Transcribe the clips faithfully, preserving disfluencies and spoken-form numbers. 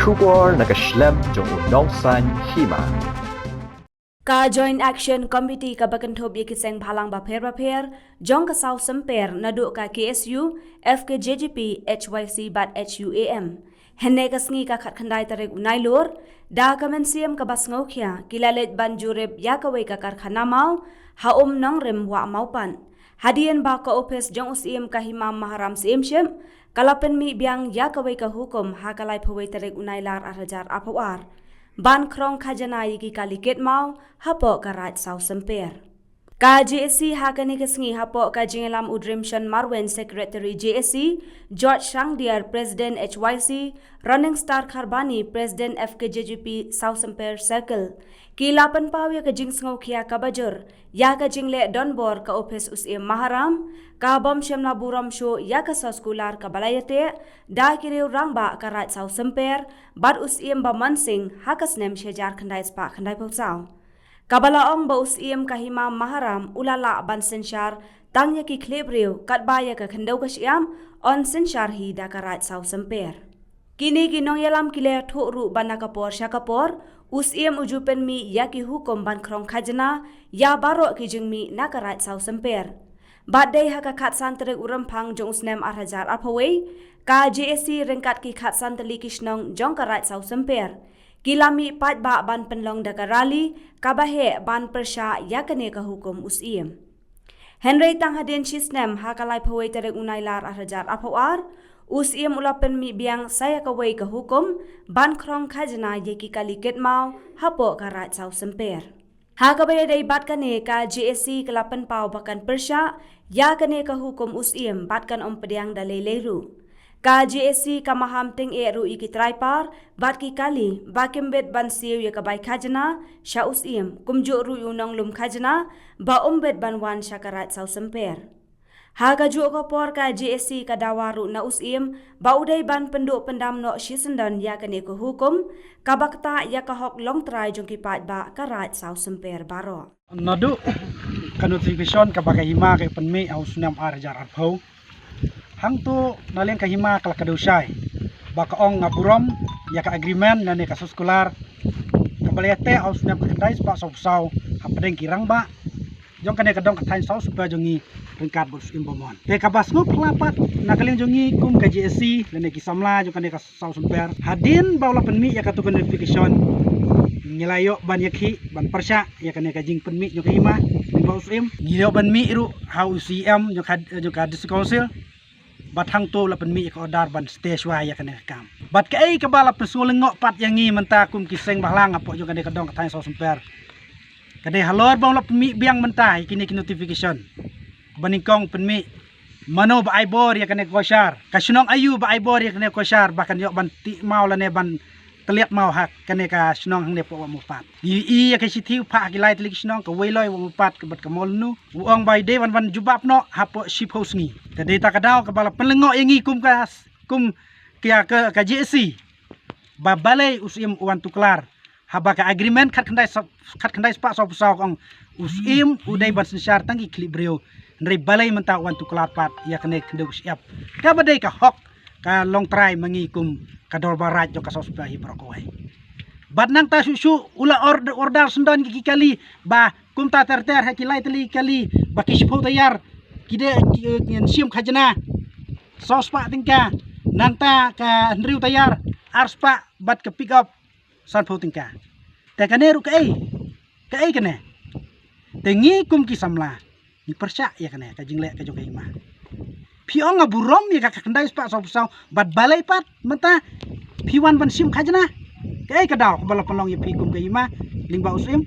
Khubor na ka shlem jong u nongsaiñ hima. Ka Joint Action Committee kaba kynthup ïa ki seng bhalang bapher bapher jong ka Saw Symper naduh ka K S U, F K J G P, H Y C bad H U A M, hynne ka sngi ka khatkhyndai tarik u Nailur, da ka mynsiem kaba sngewkhia ki la leit ban jurip ïa kawei ka karkhana maw ha Umnongrim Wah Mawpat, hadien ba ka ophis jong u Syiem ka Hima Maharam Syiemship ka la pynmih biang ïa kawei ka hukum ha ka laiphew wei tarik u Nailar arhajar arphew ar ban khrong khajna ïa ki kali kit maw hapoh ka Raid Saw Symper. Ka J A C ha kane ka sngi hapoh ka jingïalam u Drimshon Marwein, Secretary J A C, George Sangdiar, President H Y C, Running Star Kharbani, President F K J G P Saw Symper Circle, ki la pynpaw ïa ka jingsngewkhia kaba jur ïa ka jingleh donbor ka ophis u Syiem Maharam, ka bym shym la burom shuh ïa ka soskular kaba la ïateh da ki riew rangbah ka Raid Saw Symper bad u Syiem Bamon Singh ha ka snem shihajar khyndai spah khyndaiphew saw, kaba la ong ba u Syiem ka Hima Maharam u la lah ban synshar tang ïa ki khlieh briew katba ïa ka khyndew ka shyiap yn synshar hi da ka Raid Saw Symper. Kine ki nongïalam ki la ïathuh ruh ba na ka por sha ka por u Syiem u ju pynmih ïa ki hukum ban khrong khajna ïa baroh ki jingmih na ka Raid Saw Symper. Bad dei ha ka khatsan tarik u Rymphang jong u snem arhajar arphew wei, ka J A C ryngkat ki khatsan tylli ki shnong jong ka Raid Saw Symper ki la mih paidbah ban pynlong da ka rally kaba heh ban pyrshah ïa kane ka hukum u Syiem. Hynrei tang hadien shi snem, ha ka laiphew wei tarik u Nailar arhajar arphew ar, u Syiem u la pynmih biang sa ïa kawei ka hukum ban khrong khajna ïa ki kali kit maw hapoh ka Raid Saw Symper. Ha kaba ïadei bad kane, ka J A C ka la pynpaw ba kan pyrshah ïa kane ka hukum u Syiem bad kan ym pdiang da lei lei ruh. Ka J A C ka maham tyngeh ruh ïa ki trai par bad ki kali ba kim bit ban siew ïa ka bai khajna sha u Syiem, kumjuh ruh ïa u nonglum khajna ba um bit ban wan sha ka Raid Saw Symper. Ha kajuh ka por, ka J A C ka dawa ruh na u Syiem ba u dei ban pynduh pyndam noh shisyndon ïa kane ka hukum kaba ktah ïa ka hok longtrai jong ki paidbah ka Raid Saw Symper baroh. Naduh ka notification kaba ka Hima ka pynmih ha u snem arhajar arphew, hangto na liang ka Hima ka la kdew shai ba ka ong nga burom ïa ka agreement lane ka soskular kaba la ïateh ha u snem khyndai spah sawphew saw hapdeng ki rangbah jong kane ka dong ka thaiñ Saw Symper jong ngi ryngkat bad u Syiem Bamon. Te kaba sngewphylla pat na ka liang jong ngi kum ka J A C lane ki samla jong kane ka Saw Symper, hadien ba u la pynmih ïa kato ka notification, ngi la ïoh ban ïakhih ban pyrshah ïa kane ka jingpynmih jong ka Hima lyngba u Syiem. Ngi ïoh ban mih ruh ha u C M jong ka, jong ka District Council. Bad hangto la pynmih ïa ka order ban stay shuwa ïa kane ka kam. Bad kaei kaba la pynsngewlyngngoh pat ïa ngi mynta kum ki seng bhalang hapoh jong kane ka dong ka thaiñ Saw Symper, ka dei halor ba u la pynmih biang mynta ïa kine ki notification ba nyngkong pynmih mano ba ai bor ïa kane ka koshar, ka shnong aïu ba ai bor ïa kane ka koshar ba kan ïoh ban tih maw lane ban tylliat maw ha kane ka shnong hangne hapoh Wah Mawpat. Ngi ïohi ïa ka shithi u phah ha ki lai tylli ki shnong, ka Weiloi, Wah Mawpat bad ka Mawlynnu. U ong ba i dei ban wan jubab noh hapoh shiphew sngi. Te dei ta ka daw kaba la pynlyngngoh ïa ngi kum ka, kum ka, ka, ka J A C ba balei u Syiem u wan tuklar haba ka agreement khatkhyndai sa-, khatkhyndai spah sawphew saw ka ong u Syiem u dei ban synshar tang ki khlieh briew. Hynrei balei mynta u wan tuklar pat ïa kane ka khyndew ka shyiap kaba dei ka hok ka longtrai ma ngi kum ka dorbar raid jong ka Saw Symper hi baroh kawei. Bad nangta shuh shuh u la ord-, order syndon ki, ki kali ba kumta ter ter ha ki lai tylli ki kali ba ki shiphew taïar ki dei ki, ki, ngin shim khajna saw spah tyngka, nangta ka hynriew taïar ar spah bad ka pick up sanphew tyngka. Te kane ruh kaei? Kaei kane? Te ngi kum ki samla ngi pyrshah ïa kane ka jingleh ka jong ka Hima. Phi ong nga burom ïa ka khatkhyndai spah sawphew saw bad balei pat mynta phi wan ban shim khajna? Kaei ka daw kaba la pynlong ïa phi kum ka Hima lyngba u Syiem?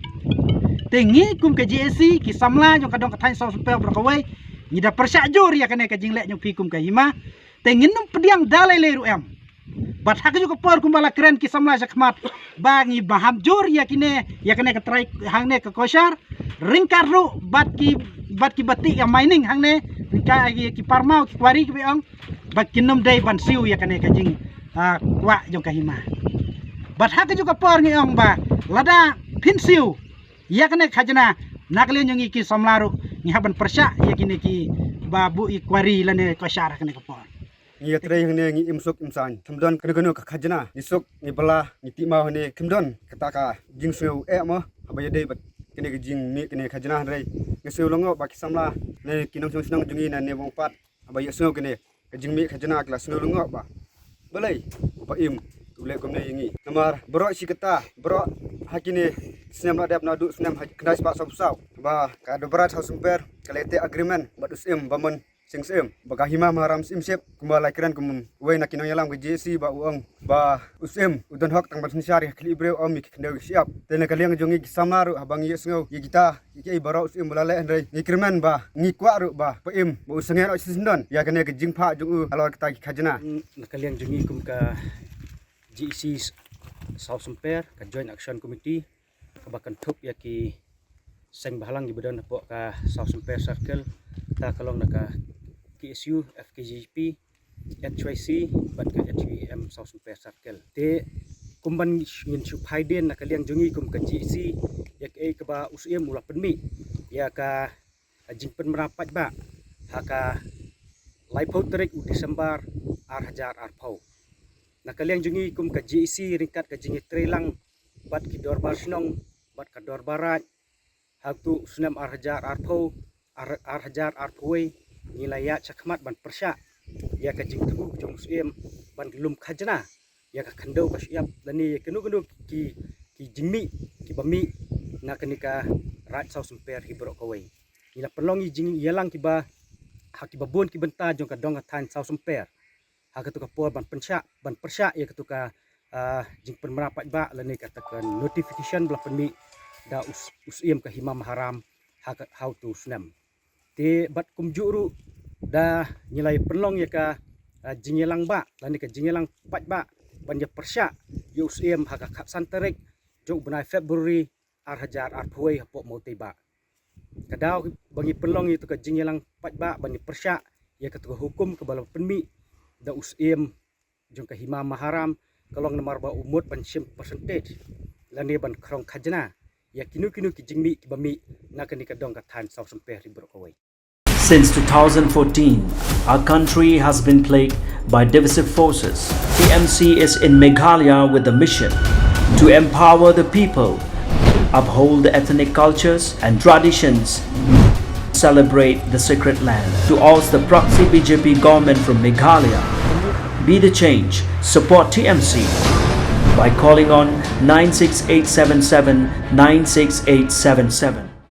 Te ngi kum ka J A C, ki samla jong ka dong ka thaiñ Saw Symper baroh kawei, ngi da pyrshah jur ïa kane ka jingleh jong phi kum ka Hima. Te ngin ym pdiang da lei lei ruh em. Bad ha kajuh ka por kumba la kren ki samla shakhmat ba ngi maham jur ïa kine, ïa kane ka trai hangne ka koshar, ryngkat ruh bad ki, bad ki ba tih ïa mining hangne, ryngkat ïa ki parmaw ki kwari kiba ong ba kin ym dei ban siew ïa kane ka jing, ah, kwah jong ka Hima. Bad ha kajuh ka por ngi ong ba lada phin siew ïa kane ka khajna na ka liang jong ngi ki samla ruh ngi hap ban pyrshah ïa kine kiba buh ïa kwari lane koshar ha kane ka por. ngi ïatrei hangne ngi im suk im saiñ. Khlem don kano kano ka khajna, ngi suk, ngi bylla, ngi tih maw hangne. Khlem don kata ka jingsngew eh mo, haba ïadei bad kane ka jingmih kane ka khajna, hynrei nga sngew lyngngoh ba ki samla ne ki nongshong shnong jong ngi na ne Wongpat, haba ïohsngew kane ka jingmih khajna ki la sngew lyngngoh ba balei u Bah Im u leh kumne ïa ngi. Namar baroh shi katta, baroh ha kine snem la dep, naduh snem ha khyndai spah sawphew saw, ba ka Dorbar Raid Sawsymper ka la ïateh agreement bad u Syiem Bah Mon Sing Syiem, ba ka Hima Maharam Syiemship kumba la kren kum uwei na ki nongïalam ka J A C, ba u ong ba u Syiem u don hok tang ban synshar ïa ki khlieh briew, ym ïa ki khyndew ki shyiap. Te na ka liang jong ngi ki samla ruh, haba ngi ïohsngew ïa kita, ïa kiei baroh u Syiem u la leh, hynrei ngi kyrmen ba ngi kwah ruh ba Bah Im ba u sangeh noh shisyndon ïa kane ka jingphah jong u halor kita ki khajna. Na ka liang jong ngi kum ka J A C Sawsymper, ka Joint Action Committee, kaba kynthup ïa ki seng bhalang kiba don hapoh ka Sawsymper Circle, kata ka long na ka K S U, F K J P, H Y C bad ka H U E M Sawsymper Circle. Te kumban ngin shu phaidien na ka liang jong ngi kum ka J A C ïa kaei kaba u Syiem u la pynmih ïa ka jingpynmrap paidbah ha ka laiphew tarik u December ar hajar arphew. Na ka liang jong ngi kum ka J A C ryngkat ka jingïatreilang bad ki dorbar shnong bad ka dorbar raid, ha utu u snem ar hajar arphew, ar, ar hajar arphew wei, ngi la ïaid shakhmat ban pyrshah ïa ka jingthmu jong u Syiem ban lum khajna ïa ka khyndew ka shyiap lane ïa kano kano ki, ki jingmih kiba mih na kane ka Raid Sawsymper hi baroh kawei. Ngi la pynlong ïa jingïalang kiba ha kiba bun ki bynta jong ka dong ka thaiñ Sawsymper ha katu ka por ban pynshah, ban pyrshah ïa katu ka, ah, jingpynmrap paidbah lane kata ka notification ba la pynmih da u s-, u Syiem ka Hima Maharam ha ka, ha utu u snem. Te bad kumjuh ruh da ngi la pynlong ïa ka, ah, jingïalang bah lane ka jingïalang paidbah ban ïa pyrshah ïa u Syiem ha ka khatsan tarik jong u bnai February ar hajar arphew wei hapoh Mawtei Bah. Ka daw ba ngi pynlong ïa katu ka jingïalang paidbah ban ïa pyrshah ïa katu ka hukum kaba la pynmih da u Syiem jong ka Hima Maharam ka long namar ba u mut ban shim percentage lane ban khrong khajna ïa kino kino ki jingmih kiba mih na kane ka dong ka thaiñ Sawsymper hi baroh kawei. Since two thousand fourteen, our country has been plagued by divisive forces. T M C is in Meghalaya with the mission to empower the people, uphold the ethnic cultures and traditions, celebrate the sacred land. To oust the proxy B J P government from Meghalaya, be the change, support T M C by calling on nine six eight seven seven nine six eight seven seven.